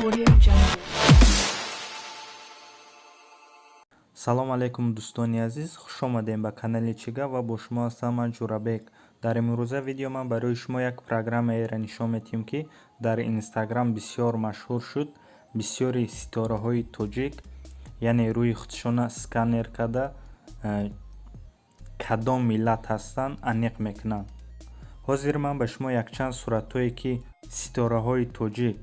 Audio Jungle. Салом алейкум, дӯстони азиз, хушомадем ба канали Чига ва бо шумо ҳастам ман, Ҷурабек. Дар имрӯза видео ман барои шумо як программаеро нишон медиҳем, ки дар Инстаграм бисёр машҳур шуд. Бисёри ситораҳои тоҷик, яъне рӯи худшона сканер карда, кадом миллат ҳастанд, аниқ мекунанд. Ҳозир ман ба шумо якчанд суратҳое, ки ситораҳои тоҷик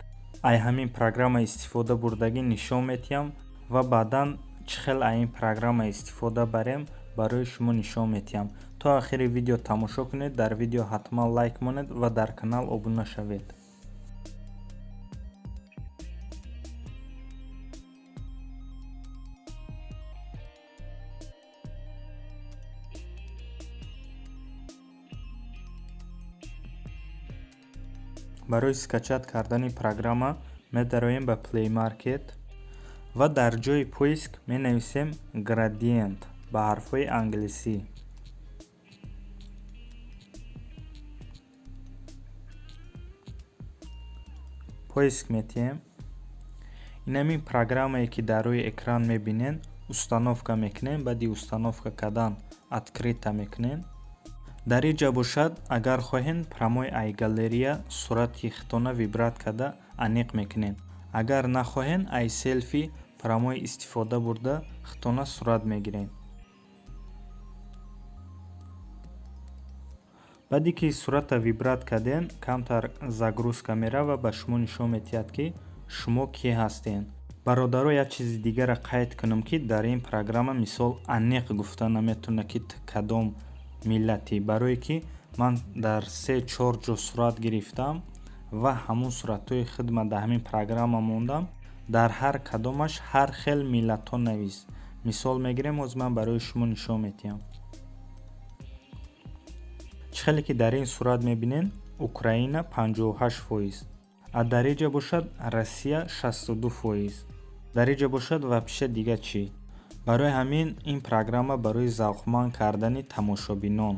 ай ҳамин программа истифода бурдагӣ, нишон медиҳам ва баъдан чӣ хел ай ин программа истифода барем, барои шумо нишон медиҳам. То охири видео тамошо кунед, дар видео ҳатман лайк монед ва дар канал обуна шавед. Барои скачать кардани программа медароем ба Play Market ва дар ҷои поиск менависем «Градиент» ба ҳарфҳои англисӣ. Поиск метиҳем. Инамин программае, ки дар рӯи экран мебинед, установка мекунем. Баъди установка кардан открыть мекунем. Дар ин ҷа бошад, агар хоҳем, прямой ай галерея сурати худтона выбрать карда аниқ мекунем. Агар нахоҳем, ай селфи прямой истифода бурда худтона сурат мегирем. Баъде ки сурата выбрать кардем, камтар загрузка меравад ва ба шумо нишон медиҳад, ки шумо кӣ ҳастед. Бародаро, як чизи дигарро қайд кунам, ки дар ин программа, мисол, аниқ гуфта наметавонад, ки кадом миллатӣ, барое ки ман дар се чор ҷо сурат гирифтам ва ҳамун суратҳои худма дар ҳамин программа мондам, дар ҳар кадомаш ҳар хел миллатҳо навист. Мисол мегирем, ҳозир ман барои шумо нишон медиҳам. Чӣ хеле ки дар ин сурат мебинед, Украина 58%, а дар ин ҷа бошад Россия 62%, дар ин ҷа бошад вообще дига чӣ. Барои ҳамин ин программа барои завқманд кардани тамошобинон.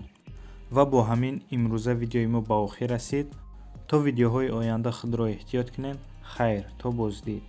Ва бо ҳамин имрӯза видеои мо ба охир расид. То видеоҳои оянда худро эҳтиёт кунед. Хайр, то боздид.